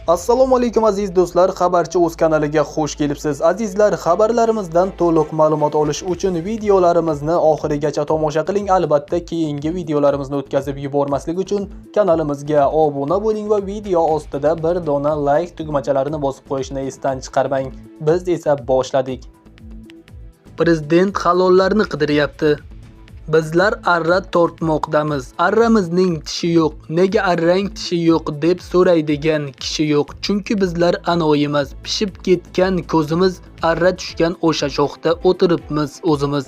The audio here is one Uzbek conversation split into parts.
Assalomu alaykum aziz do'stlar, Xabarchi o'z kanaliga xush kelibsiz. Azizlar, xabarlarimizdan to'liq ma'lumot olish uchun videolarimizni oxirigacha tomosha qiling. Albatta, keyingi videolarimizni o'tkazib yubormaslik uchun kanalimizga obuna bo'ling va video ostida bir dona like tugmachalarini bosib qo'yishni esdan chiqarmang. Biz esa boshladik. Prezident halollarni qidiryapti. Bizlar arra tortmoqdamiz. Arramizning tishi yo'q. Nega arrang tishi yo'q deb so'raydigan kishi yo'q. Chunki bizlar anoyimiz. Pishib ketgan ko'zimiz arra tushgan o'sha shoxda o'tiribmiz o'zimiz.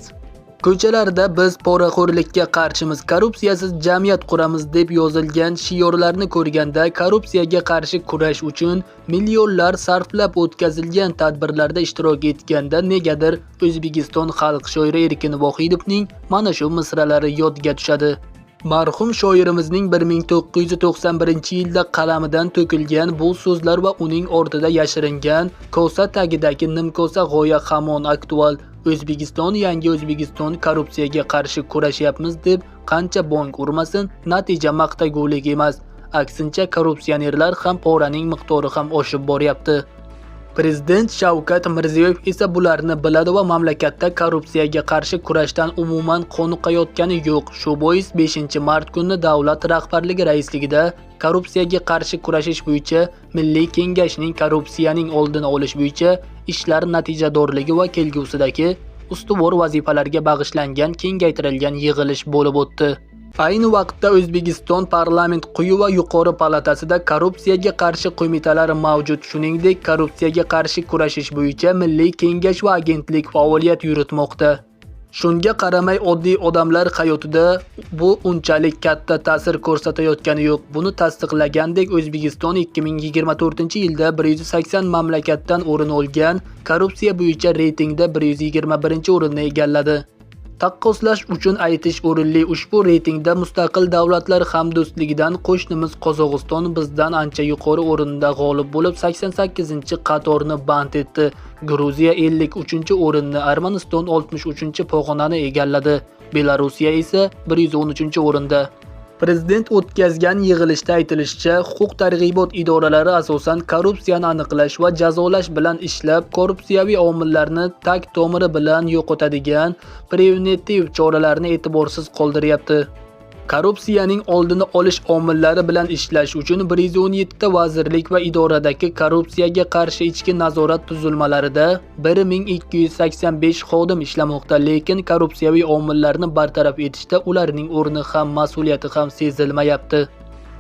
Ko'chalarda biz poraxo'rlikka qarshimiz, korrupsiyasiz jamiyat quramiz deb yozilgan shiorlarni ko'rganda korrupsiyaga qarshi kurash uchun millionlar sarflab o'tkazilgan tadbirlarda ishtirok etganda negadir O'zbekiston xalq shoiri Erkin Vohidovning mana shu misralari yodga tushadi. Marhum shoirimizning 1991-yilda qalamidan to'kilgan bu so'zlar va uning ortida yashiringan kosa tagidagi nimkosa g'oya hamon aktual. O'zbekiston, yangi O'zbekiston, korrupsiyaga qarshi kurashyapmiz deb qancha bong urmasin, natija maqtagulik emas. Aksincha, korrupsionerlar ham, poraning miqdori ham oshib boryapti. Prezident Shavkat Mirziyoyev esa bularni biladi va mamlakatda korrupsiyaga qarshi kurashdan umuman qoniqayotgani yo'q. Shu bois 5-mart kuni davlat rahbarligi raisligida korrupsiyaga qarshi kurashish bo'yicha Milliy kengashning korrupsiyaning oldini olish bo'yicha ishlar natijadorligi va kelgusidagi ustuvor vazifalarga bag'ishlangan kengaytirilgan yig'ilish bo'lib o'tdi. Ayni vaqtda O'zbekiston parlament quyi va yuqori palatasida korrupsiyaga qarshi qo'mitalar mavjud. Shuningdek, korrupsiyaga qarshi kurashish bo'yicha Milliy kengash va agentlik faoliyat yuritmoqda. Shunga qaramay oddiy odamlar hayotida bu unchalik katta ta'sir ko'rsatayotgani yo'q. Buni tasdiqlagandek O'zbekiston 2024-yilda 180 mamlakatdan o'rin olgan korrupsiya bo'yicha reytingda 121-o'rinni egalladi. Taqqoslash uchun aytish o'rinli, ushbu reytingda mustaqil davlatlar hamdo'stligidan qo'shnimiz Qozog'iston bizdan ancha yuqori o'rinda g'olib bo'lib 88-qatorni band etdi. Gruziya 53-o'rinni, Armaniston 63-pog'onani egalladi. Belorussiya esa 113-o'rinda. Prezident o'tkazgan yig'ilishda aytilishicha, huquq-targ'ibot idoralari asosan korrupsiyani aniqlash va jazolash bilan ishlab, korrupsiyaviy omillarni tag tomiri bilan yo'qotadigan preventiv choralarni e'tiborsiz qoldiryapti. Korrupsiyaning oldini olish omillari bilan ishlash uchun 117 ta vazirlik va idoradagi korrupsiyaga qarshi ichki nazorat tuzilmalarida 1285 xodim ishlamoqda, lekin korrupsiyaviy omillarni bartaraf etishda ularning o'rni ham, mas'uliyati ham sezilmayapti.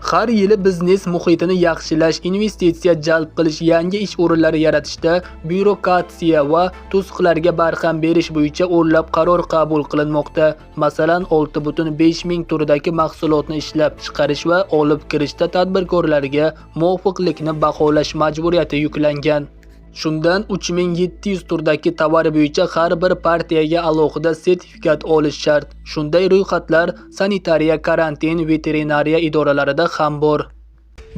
Har yili biznes muhitini yaxshilash, investitsiya jalb qilish, yangi ish o'rinlari yaratishda byurokratiya va to'siqlarga barham berish bo'yicha o'nlab qaror qabul qilinmoqda. Masalan, 6.5 ming turdagi mahsulotni ishlab chiqarish va olib kirishda tadbirkorlarga muvofiqlikni baholash majburiyati yuklangan. Shundan 3700 turdagi tovar bo'yicha har bir partiyaga alohida sertifikat olish shart. Shunday ro'yxatlar sanitariya, karantin, veterinariya idoralarida ham bor.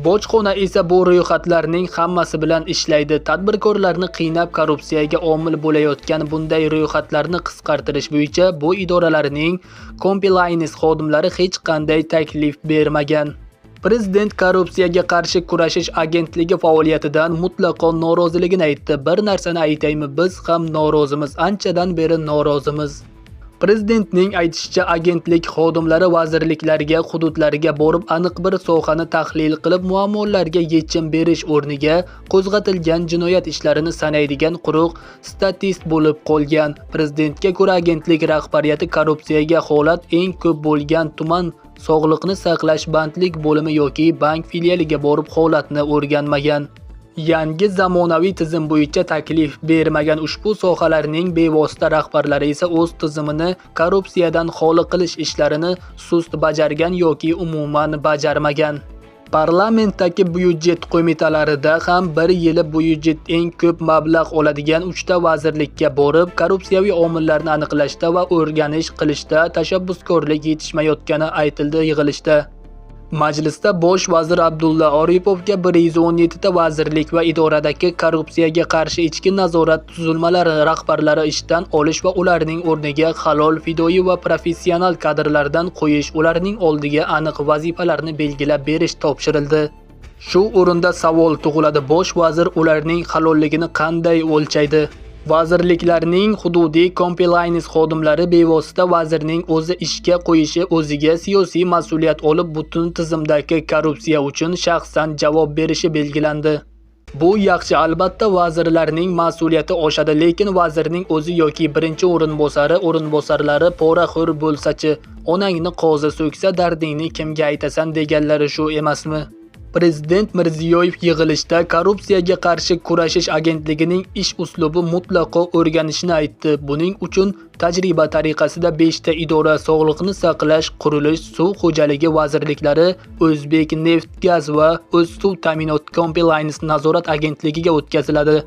Bojxona esa bu ro'yxatlarning hammasi bilan ishlaydi. Tadbirkorlarni qiynab korrupsiyaga omil bo'layotgan bunday ro'yxatlarni qisqartirish bo'yicha bu idoralarning compliance xodimlari hech qanday taklif bermagan. Prezident korrupsiyaga qarshi kurashish agentligi faoliyatidan mutlaqo noroziligini aytdi. Bir narsani aytaymi, biz ham norozimiz, anchadan beri norozimiz. Prezidentning aytishicha, agentlik xodimlari vazirliklarga, hududlarga borib aniq bir sohani tahlil qilib, muammolarga yechim berish o'rniga qo'zg'atilgan jinoyat ishlarini sanaydigan quruq statist bo'lib qolgan. Prezidentga ko'ra, agentlik rahbariyati korrupsiyaga holat eng ko'p bo'lgan tuman sog'liqni saqlash, bandlik bo'limi yoki bank filialiga borib holatni o'rganmagan. Yangi zamonaviy tizim bo'yicha taklif bermagan ushbu sohalarning bevosita rahbarlari esa o'z tizimini korrupsiyadan xoli qilish ishlarini sust bajargan yoki umuman bajarmagan. Parlamentdagi byudjet qo'mitalarida ham bir yili byudjet eng ko'p mablag' oladigan 3 ta vazirlikka borib, korrupsiyaviy omillarni aniqlashda va o'rganish qilishda tashabbuskorlik yetishmayotgani aytildi yig'ilishda. Majlisda bosh vazir Abdulla Oripovga 117 ta vazirlik va idoradagi korrupsiyaga qarshi ichki nazorat tuzilmalari rahbarlari ishdan olish va ularning o'rniga halol, fidoyi va professional kadrlardan qo'yish, ularning oldiga aniq vazifalarni belgilab berish topshirildi. Shu o'rinda savol tug'iladi: bosh vazir ularning halolligini qanday o'lchaydi? Vazirliklarning hududiy compliance xodimlari bevosita vazirning o'zi ishga qo'yishi, o'ziga siyosiy mas'uliyat olib, butun tizimdagi korrupsiya uchun shaxsan javob berishi belgilandi. Bu yaxshi, albatta vazirlarning mas'uliyati oshadi, lekin vazirning o'zi yoki birinchi o'rinbosari, o'rinbosarlari poraxo'r bo'lsa-chi? Onangni qozi so'ksa, dardingni kimga aytasan deganlari shu emasmi? Prezident Mirziyoyev yig'ilishda korrupsiyaga qarshi kurashish agentligining ish uslubi mutlaqo o'rganishini aytdi. Buning uchun tajriba tariqasida 5 ta idora Sog'liqni saqlash, qurilish, suv xo'jaligi vazirliklari, O'zbekneftgaz va O'zsuvtaminot Compliance nazorat agentligiga o'tkaziladi.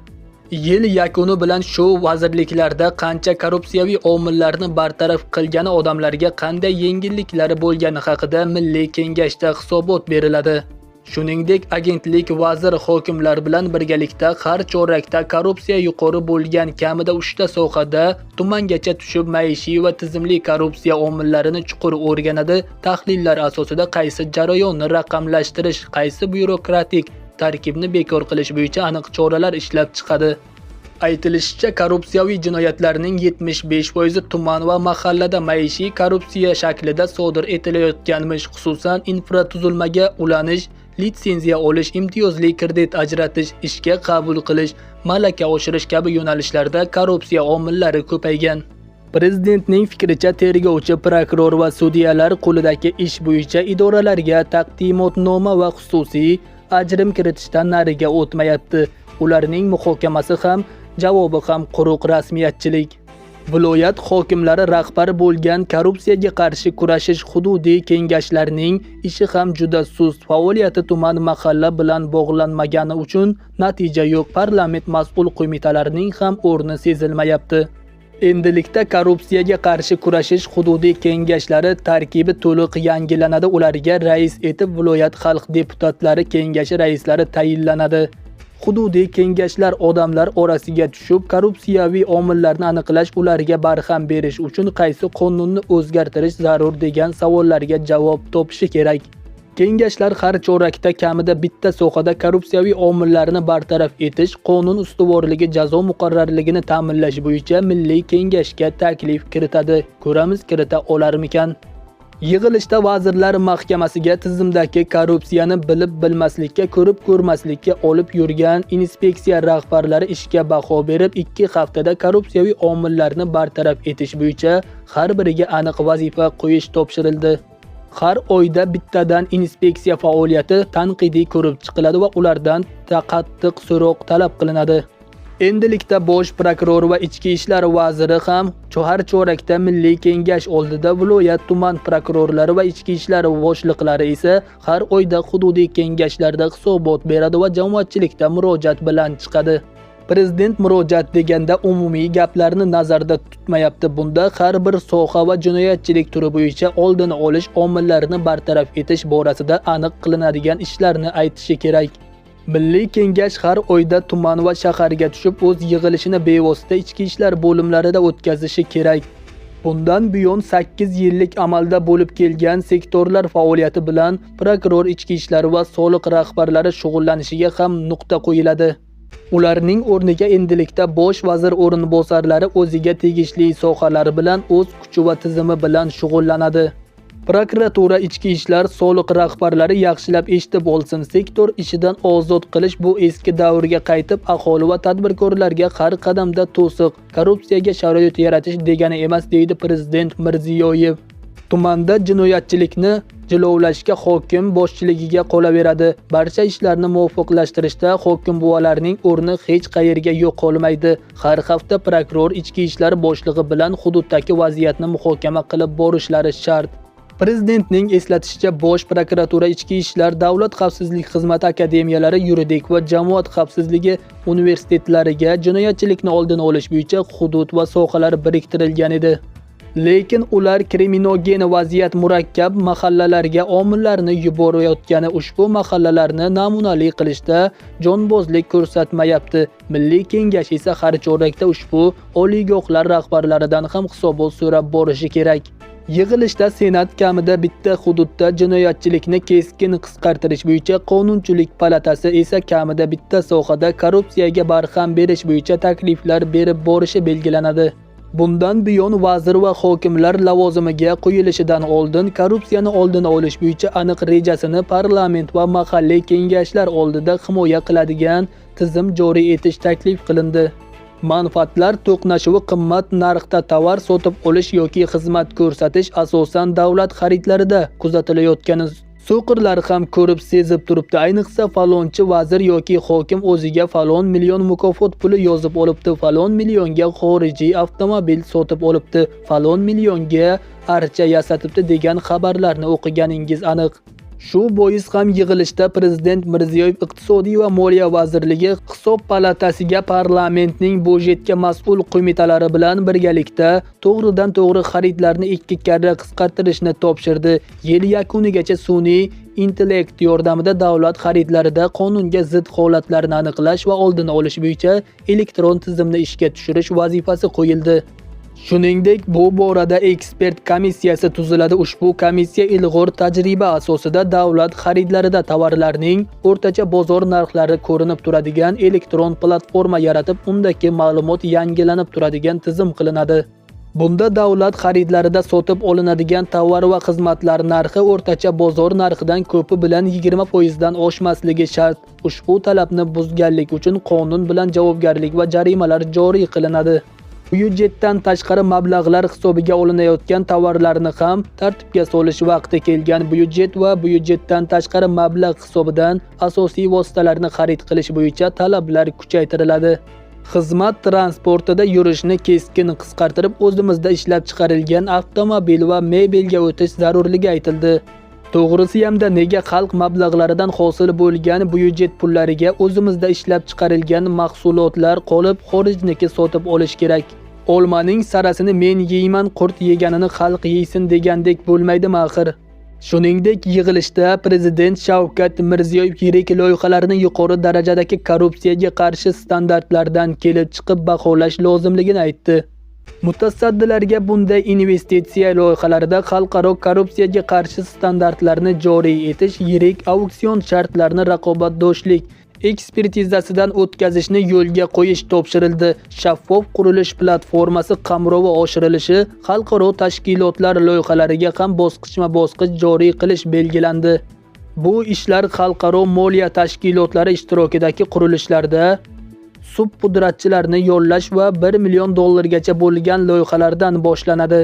Yil yakuni bilan shu vazirliklarda qancha korrupsiyaviy omillarni bartaraf qilgani, odamlarga qanday yengilliklari bo'lgani haqida Milliy kengashda hisobot beriladi. Shuningdek, agentlik vazir hokimlar bilan birgalikda har chorakda korrupsiya yuqori bo'lgan kamida 3 ta sohada tumangacha tushib maishiy va tizimli korrupsiya omillarini chuqur o'rganadi, tahlillar asosida qaysi jarayonni raqamlashtirish, qaysi byurokratik tarkibni bekor qilish bo'yicha aniq choralar ishlab chiqadi. Aytilishicha, korrupsiyaviy jinoyatlarning 75% tuman va mahallada maishiy korrupsiya shaklida sodir etilayotganmish, xususan infratuzilmaga ulanish, litsenziya olish, imtiyozli kredit ajratish, ishga qabul qilish, malaka oshirish kabi yo'nalishlarda korrupsiya omillari ko'paygan. Prezidentning fikricha, tergovchi, prokuror va sudyalar qo'lidagi ish bo'yicha idoralarga taqdimotnoma va xususiy ajrim kiritishdan nariga o'tmayapti. Ularning muhokamasi ham, javobi ham quruq rasmiyatchilik. Viloyat hokimlari rahbar bo'lgan korrupsiyaga qarshi kurashish hududiy kengashlarining ishi ham juda sust. Faoliyati tuman mahalla bilan bog'lanmagani uchun natija yo'q. Parlament mas'ul qo'mitalarining ham o'rni sezilmayapti. Endilikda korrupsiyaga qarshi kurashish hududiy kengashlari tarkibi to'liq yangilanadi. Ularga rais etib viloyat xalq deputatlari kengashi raislari tayinlanadi. Hududiy kengashlar odamlar orasiga tushib, korrupsiyaviy omillarni aniqlash, ularga barham berish uchun qaysi qonunni o'zgartirish zarur degan savollarga javob topishi kerak. Kengashlar har chorakda kamida bitta sohada korrupsiyaviy omillarni bartaraf etish, qonun ustuvorligi, jazo muqarrarligini ta'minlash bo'yicha Milliy kengashga taklif kiritadi. Ko'ramiz, kirita olarmikan? Yig'ilishda Vazirlar Mahkamasiga tizimdagi korrupsiyani bilib bilmaslikka, ko'rib ko'rmaslikka olib yurgan inspeksiya rahbarlari ishga baho berib, 2 haftada korrupsiyaviy omillarni bartaraf etish bo'yicha har biriga aniq vazifa qo'yish topshirildi. Har oyda bittadan inspeksiya faoliyati tanqidiy ko'rib chiqiladi va ulardan qattiq so'roq talab qilinadi. Endilikda bosh prokuror va ichki ishlar vaziri ham har chorakda Milliy kengash oldida, viloyat tuman prokurorlari va ichki ishlar boshliqlari esa har oyda hududiy kengashlarda hisobot beradi va jamoatchilikda murojaat bilan chiqadi. Prezident murojaat deganda umumiy gaplarni nazarda tutmayapti. Bunda har bir soha va jinoyatchilik turi bo'yicha oldini olish omillarini bartaraf etish borasida aniq qilinadigan ishlarni aytishi kerak. Milliy kengash har oyda tuman va shaharga tushib, o'z yig'ilishini bevosita ichki ishlar bo'limlarida o'tkazishi kerak. Bundan buyon 8 yillik amalda bo'lib kelgan sektorlar faoliyati bilan prokuror, ichki ishlar va soliq rahbarlari shug'ullanishiga ham nuqta qo'yiladi. Ularning o'rniga endilikda bosh vazir o'rinbosarlari o'ziga tegishli sohalar bilan o'z kuchi va tizimi bilan shug'ullanadi. Prokuratura, ichki ishlar, soliq rahbarlari yaxshilab eshitib olsin. Sektor ishidan ozod qilish bu eski davrga qaytib, aholi va tadbirkorlarga har qadamda to'siq, korrupsiyaga sharoit yaratish degani emas, deydi Prezident Mirziyoyev. Tumanda jinoyatchilikni jilovlashga hokim boshchiligiga qolaveradi. Barcha ishlarni muvofiqlashtirishda hokim buvalarning o'rni hech qayerga yo'qolmaydi. Har hafta prokuror, ichki ishlar boshlig'i bilan hududdagi vaziyatni muhokama qilib borishlari shart. Prezidentning eslatishicha, Bosh prokuratura, Ichki ishlar, Davlat xavfsizlik xizmati akademiyalari, yuridik va jamoat xavfsizligi universitetlariga jinoyatchilikni oldini olish bo'yicha hudud va sohalar biriktirilgan edi. Lekin ular kriminogen vaziyat murakkab mahallalarga omillarni yuborayotgani, ushbu mahallalarni namunali qilishda jonbozlik ko'rsatmayapti. Milliy kengash esa har chorakda ushbu oliygohlar rahbarlaridan ham hisobot so'rab borishi kerak. Yig'ilishda Senat kamida bitta hududda jinoyatchilikni keskin qisqartirish bo'yicha, Qonunchilik palatasi esa kamida bitta sohada korrupsiyaga barham berish bo'yicha takliflar berib borishi belgilanadi. Bundan buyon vazir va hokimlar lavozimiga qo'yilishidan oldin korrupsiyani oldini olish bo'yicha aniq rejasini parlament va mahalliy kengashlar oldida himoya qiladigan tizim joriy etish taklif qilindi. Manfaatlar to'qnashuvi qimmat narxda tovar sotib olish yoki xizmat ko'rsatish asosan davlat xaridlarida kuzatilayotgani so'qirlar ham ko'rib sezib turibdi. Ayniqsa falonchi vazir yoki hokim o'ziga falon million mukofot puli yozib olibdi, falon millionga xorijiy avtomobil sotib olibdi, falon millionga archa yasatibdi degan xabarlarni o'qiganingiz aniq. Shu bois ham yig'ilishda Prezident Mirziyoyev Iqtisodiy va Moliya vazirligi Hisob palatasiga parlamentning byudjetga mas'ul qo'mitalari bilan birgalikda to'g'ridan-to'g'ri xaridlarni 2 karra qisqartirishni topshirdi. Yil yakunigacha sun'iy intellekt yordamida davlat xaridlarida qonunga zid holatlarni aniqlash va oldini olish bo'yicha elektron tizimni ishga tushirish vazifasi qo'yildi. Shuningdek, bu borada ekspert komissiyasi tuziladi. Ushbu komissiya ilg'or tajriba asosida davlat xaridlarida tovarlarning o'rtacha bozor narxlari ko'rinib turadigan elektron platforma yaratib, undagi ma'lumot yangilanib turadigan tizim qilinadi. Bunda davlat xaridlarida sotib olinadigan tovar va xizmatlar narxi o'rtacha bozor narxidan ko'pi bilan 20% dan oshmasligi shart. Ushbu talabni buzganlik uchun qonun bilan javobgarlik va jarimalar joriy qilinadi. Byudjetdan tashqari mablag'lar hisobiga olinayotgan tovarlarni ham tartibga solish vaqti kelgan. Byudjet va byudjetdan tashqari mablag' hisobidan asosiy vositalarni xarid qilish bo'yicha talablar kuchaytiriladi. Xizmat transportida yurishni keskin qisqartirib, o'zimizda ishlab chiqarilgan avtomobil va mebelga o'tish zarurligi aytildi. To'g'risi hamda nega xalq mablag'laridan hosil bo'lgan byudjet pullariga o'zimizda ishlab chiqarilgan mahsulotlar qolib, xorijniki sotib olish kerak? Olmaning sarasini men yeyman, qurt yeganini xalq yeysin degandek bo'lmaydimi axir? Shuningdek, yig'ilishda Prezident Shavkat Mirziyoyev yirik loyihalarni yuqori darajadagi korrupsiyaga qarshi standartlardan kelib chiqib baholash lozimligini aytdi. Mutasaddilarga bunday investitsiya loyihalarida xalqaro korrupsiyaga qarshi standartlarni joriy etish, yirik auksion shartlarini raqobatdoshlik ekspertizasidan o'tkazishni yo'lga qo'yish topshirildi. Shaffof qurilish platformasi qamrovi oshirilishi, xalqaro tashkilotlar loyihalariga ham bosqichma-bosqich joriy qilish belgilandi. Bu ishlar xalqaro moliya tashkilotlari ishtirokidagi qurilishlarda subpudratchilarni yollash va $1 million bo'lgan loyihalardan boshlanadi.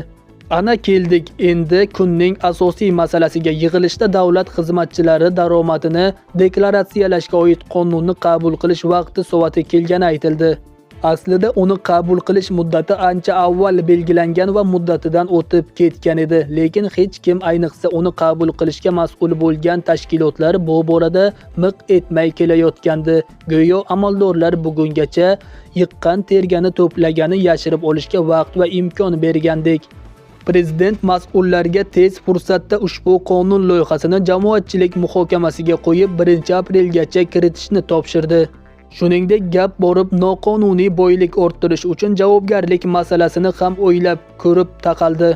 Ana keldik endi kunning asosiy masalasiga. Yig'ilishda davlat xizmatchilari daromadini deklaratsiyalashga oid qonunni qabul qilish vaqti soati kelgani aytildi. Aslida uni qabul qilish muddati ancha avval belgilangan va muddatidan o'tib ketgan edi. Lekin hech kim, ayniqsa uni qabul qilishga mas'ul bo'lgan tashkilotlar bu borada miq etmay kelayotgandi. Go'yo amaldorlar bugungacha yiqqan tergani to'plagani yashirib olishga vaqt va imkon bergandek. Prezident mas'ullarga tez fursatda ushbu qonun loyihasini jamoatchilik muhokamasiga qo'yib 1-aprelgacha kiritishni topshirdi. Shuningdek, gap borib noqonuniy boylik orttirish uchun javobgarlik masalasini ham o'ylab ko'rib taqaldi.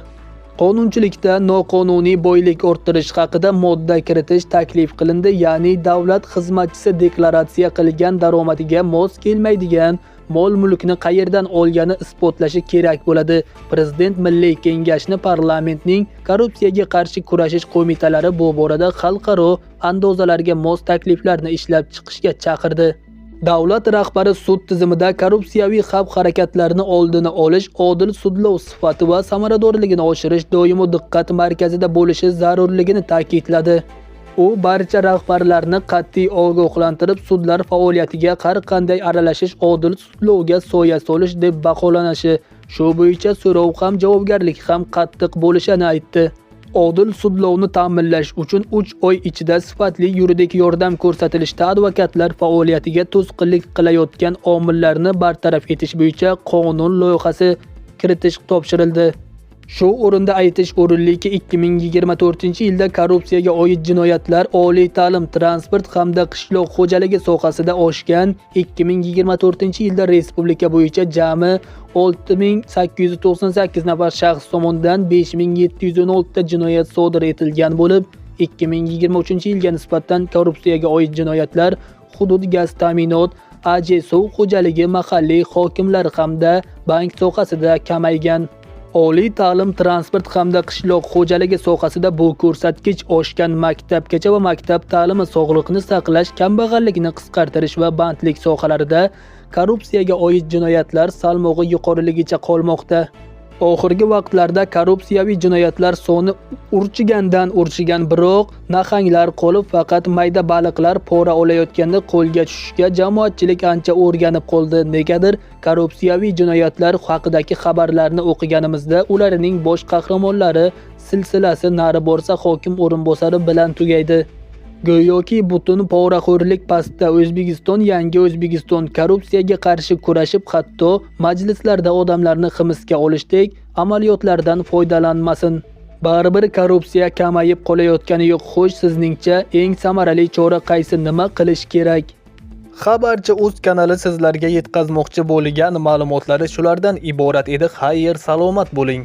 Qonunchilikda noqonuniy boylik orttirish haqida modda kiritish taklif qilindi, ya'ni davlat xizmatchisi deklaratsiya qilgan daromadiga mos kelmaydigan mol-mulkni qayerdan olgani isbotlashi kerak bo'ladi. Prezident Milliy Kengashni parlamentning korrupsiyaga qarshi kurashish qo'mitalari bu borada xalqaro andozalarga mos takliflarni ishlab chiqishga chaqirdi. Davlat rahbari sud tizimida korrupsiyaviy xavf-harakatlarni oldini olish, odil sudlov sifati va samaradorligini oshirish doimo diqqat markazida bo'lishi zarurligini ta'kidladi. U barcha rahbarlarni qat'iy ogohlantirib, sudlar faoliyatiga har qanday aralashish odil sudlovga soya solish deb baholanishi, shu bo'yicha so'rov ham javobgarlik ham qattiq bo'lishini aytdi. Odil sudlovni ta'minlash uchun 3 oy ichida sifatli yuridik yordam ko'rsatilishda advokatlar faoliyatiga to'sqinlik qilayotgan omillarni bartaraf etish bo'yicha qonun loyihasi kiritish topshirildi. Shu o'rinda aytish o'rinliki, 2024-yilda korrupsiyaga oid jinoyatlar oliy ta'lim, transport hamda qishloq xo'jaligi sohasida oshgan. 2024-yilda respublika bo'yicha jami 6898 nafar shaxs tomonidan 5716 ta jinoyat sodir etilgan bo'lib, 2023-yilga nisbatan korrupsiyaga oid jinoyatlar hudud gaz ta'minot, AJ suv xo'jaligi, mahalliy hokimlar hamda bank sohasida kamaygan. Oliy ta'lim, transport hamda qishloq xo'jaligi sohasida bu ko'rsatkich oshgan. Maktabgacha va maktab ta'limi, sog'liqni saqlash, kambag'allikni qisqartirish va bandlik sohalarida korrupsiyaga oid jinoyatlar salmog'i yuqoriligicha qolmoqda. Oxirgi vaqtlarda korrupsiyaviy jinoyatlar soni urchigandan urchigan, biroq nahanglar qolib, faqat mayda baliqlar pora olayotganda qo'lga tushishga jamoatchilik ancha o'rganib qoldi. Negadir korrupsiyaviy jinoyatlar haqidagi xabarlarni o'qiganimizda ularning bosh qahramonlari silsilasi nari borsa hokim o'rinbosari bilan tugaydi. Go'yoki butun poraxo'rlik pastda. O'zbekiston, yangi O'zbekiston korrupsiyaga qarshi kurashib, hatto majlislarda odamlarni hibsga olishdek amaliyotlardan foydalanmasin. Baribir korrupsiya kamayib qolayotgani yo'q. Xo'sh, sizningcha eng samarali chora qaysi, nima qilish kerak? Xabarchi Uz kanali sizlarga yetkazmoqchi bo'lgan ma'lumotlari shulardan iborat edi. Xayr, salomat bo'ling.